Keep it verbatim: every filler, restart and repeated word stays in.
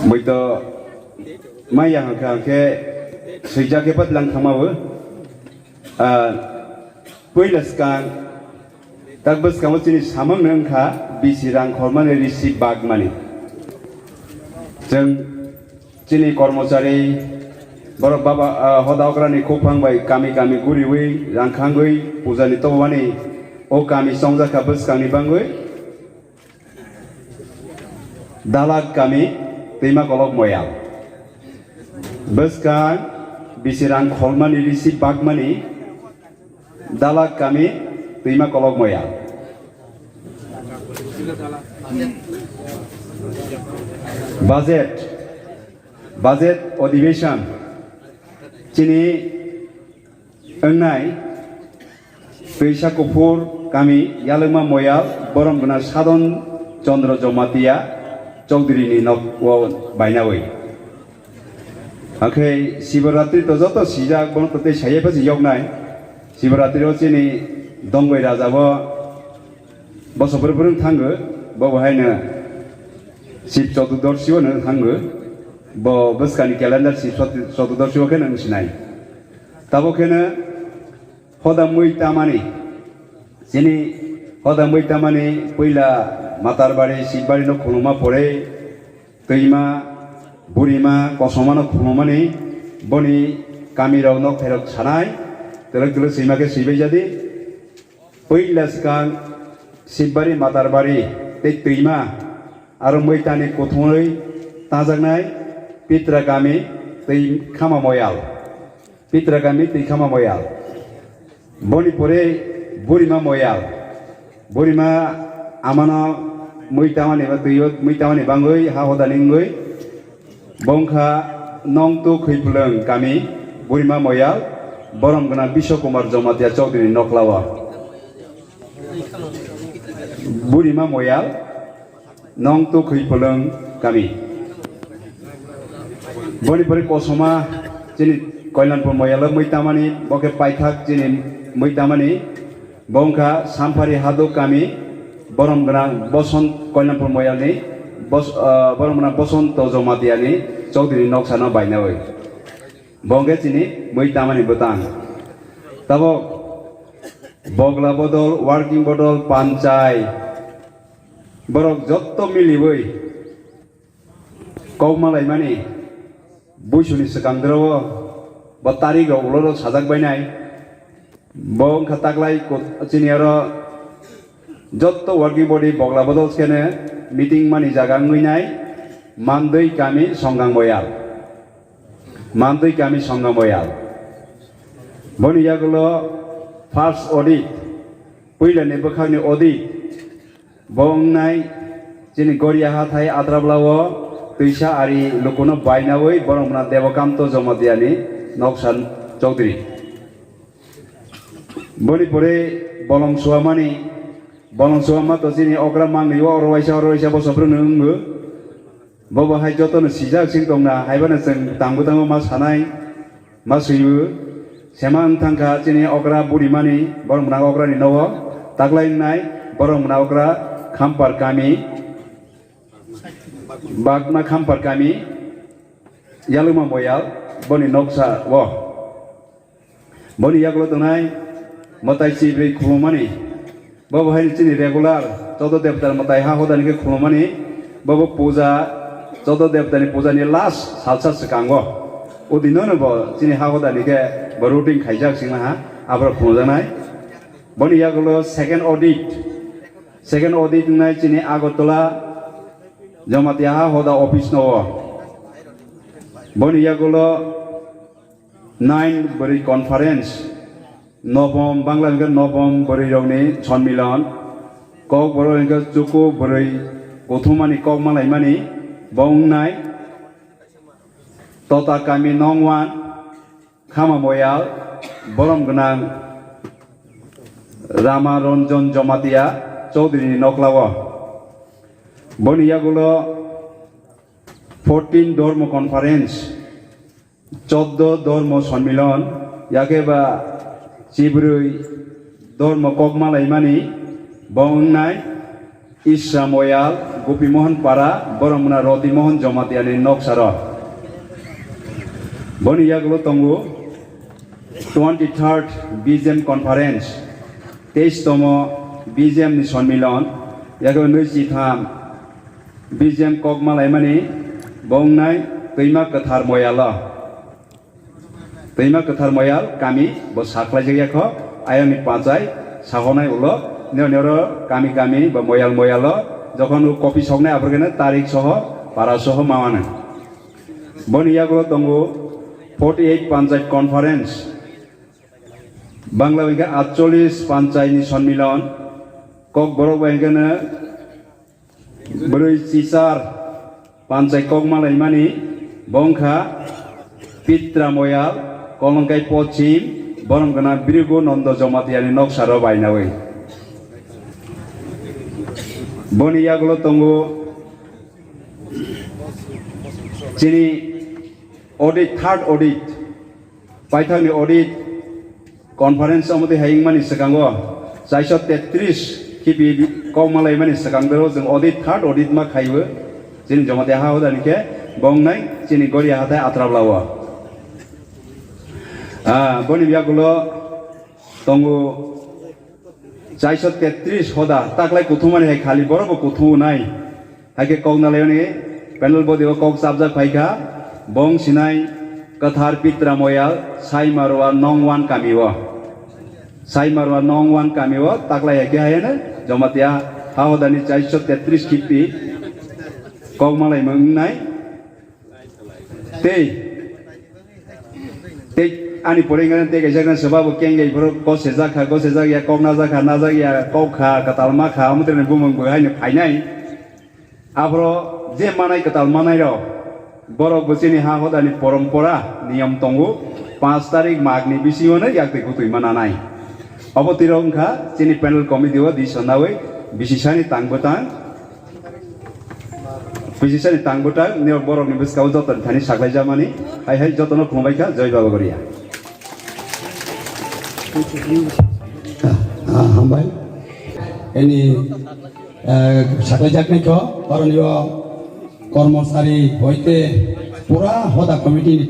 Boito maya hangkhe hangkhe swijak khe patlang thangmao. Ah, puila swkang, tak bwskango chini samung no wngkha bisi rang khormani risi bagmani. Chwng chini kormochari borok baba, ah, hoda okrani khopang bai kami kami guriwi rang khangwi pujani tobomani o kami chongjakha bwskangni bangwi. Dalak kami twima kolok moyal. Bwskang bisi rang kholmani risi bagmani dalak kami twima kolok moyal. Budget, budget odhibeshon chini wngnai twisa kuphur kami Yalwngma Moyal borom gwnang Sadon Chandra Jamatia Chowdhury ni nok o bainawi. Hakhe Sivaratri to joto sijak bono to tei saiya pha se yoknai. Sivaratri o chini Dongbai Raja bo boso bwrwi bwrwi thango, bo bo haino Shiv Chaturdashi o no thango, bo bwskani calendar Shiv Chatu-, Chaturdashi o khe no sinai. Tabo kheno hoda mui tamani, chini hoda mui tamani puila Matarbari, Sibari no khuluma pore, twima, burima, kosoma no khulumani, boni kami rok nok pherok sanai, twlwk twlwk swima khe swibai jadi. Puila swkang Sibari, Matarbari tei twima, aro mui tani kuthumwi tajaknai Pitra kami twi khama moyal. Pitra kami twi khama moyal. Boni pore burima moyal. Burima amano mui tamani ba twi o mui tamani bangwi ha hoda ningwi. Bongkha nong tu khwi phlwng kami burima moyal borom gwnang Biswa Kumar Jamatia Chowdhury ni noklao. Burima moyal nong tu khwi phlwng kami. Boni pore kosoma chini Koilanpur moyalo mui tamani, bo khe paithak chini mui tamani. Bo wngkha Samphari Haduk kami, borom gwnang Boson Koilanpur moyalni, Bos-, ah, borom gwnang Bosonto Jomatiani Chowdhury noksano bainawi. Bo wngkhe chini mui tamani bwtang. Tabok Bogla bodol, working bodol, panchai, borok jotto miliwi kok malaimani buisuni swkang doro bo tarik rok ulo rok sajak bainai. Bo wngkha taklai kut-, chini oro jotto working body Bogla bodol khe meeting mani jaga wngwi nai Mandwi kami Songang Boyal. Mandwi kami Songang Boyal. Boni yagulo first audit, puilani bwkhakni audit, bo wngnai chini Goria hathai Adrabla o twisa ari lukuno bainawi borok mwnang Debokanto Jomatiani noksa Chowdhury. Boni pore bolong suamani, bolong suama to chini okra mangni o oro waisa oro waisa bo soprwng no wngo. Bo bo hai jotono sijak sing tongna, haibano chwng tangbo tangbo ma sanai, ma swibo. Sema wng thangkha chini okra burimani, borok mwnang okrani nogo, taklai wngnai, borok mwnang okra Khampar kami, Bagma Khampar kami, Yaluma Boyal, boni noksa o. Boni yagulo tongnai mwtai chibrwi khulumani. Bo bo hai chini regular, chodo debtar mwtai ha hodani khe khulumani. Bo bo puja, chodo debtani pujani last salsa swkango. O dinono bo chini ha hodani khe bo routine khaijak singla ha, aborok khulujaknai. Boni yagulo second audit. Second audit wngnai chini Agartala Jamatia ha hoda office no o. Boni yagulo nine bwrwi conference, nobom, Bangla hwnkhe nobom bwrwi rokni sonmilon, kok borok hwnkhe chuku bwrwi kuthumani kok malaimani, bo wngnai Tota kami nongwan, Khama Moyal, borom gwnang Rama Ranjan Jamatia Chowdhury ni noklao. Boni yagulo fourteen Dhormo Conference, choddo Dhormo Sonmilon, yakhe ba chibrwi Dhormo kok malaimani, bo wngnai Isra Moyal, Gopimohon Para, borok mwnang Roti Mohon Jomatiani noksaro. Boni yagulo tongo twenty third B J M Conference, teis tomo B J M ni Sonmilon, yagulo nui chitham B J M kok malaimani, bongnai Twima Kwthar Moyalo. Twima Kwthar Moyal kami bo saklaijak yakho, ayangni pachai sahonai ulo, neo neo kami kami bo moyal moyalo, jokhon o kopi soknai aphuru khe tarik soho, para soho mamano. Boni yagulo tongo forty eight Panchayat Conference, Bangla bai khe atchollis Panchayat ni Sonmilon, kok borok bai khe Bwrwi chichar panchai kok malaimani, bo wngkha Pitra Moyal, Kolongkai Pochim, borom gwnang Birigo Nondo Jomatiani noksaro bainawi. Boni yagulo tongo chini audit, third audit, paithakni audit, conference omo twi hai wngmani swkango chairso tetris khibi kok malaimani swkang doro chwng audit, third audit ma khaiwi chini Jamatia ha hodani khe bongnai chini Goria hathai Atrablao. Ah, boni yagulo tongo chairso tetris hoda taklai kuthumani hai khali borokbo kuthumunai. Hai khe kok nalaimani panel body o kok chapjak phaikha, bong sinai Kwthar Pitra Moyal, Saimarwa Nongwan kami o. Saimarwa Nongwan kami o taklai hai khe hayano Jamatia ha hodani chairso tetris khibi kok malaimung wngnai. Tei, tei ani pore wngkha tei kaisa khe swbabo keng gai borok kok sejak kha, kok sejak ya, kok najak kha, najak ya, kok kha, kwtal ma kha, omo tei bumung bo haino phainai. Aphoro je manai kwtal manai rok, borok bo chini ha hodani porompora niyom tongo, panch tarik magni bisingo no yak twi kutui mananai. Obo twi rok wngkha chini panel committee o di sonawi bisisani tang bwtang, bisisani tang bwtang niyok borok ni bwskao joto ni thani saklai jamani, hai hai joto no khumbai kha, joi Baba Goria. Ah, ah, hambai. Ini, eh, saklai jak nai kho, oro nio kormosari hoite pura hoda committee ni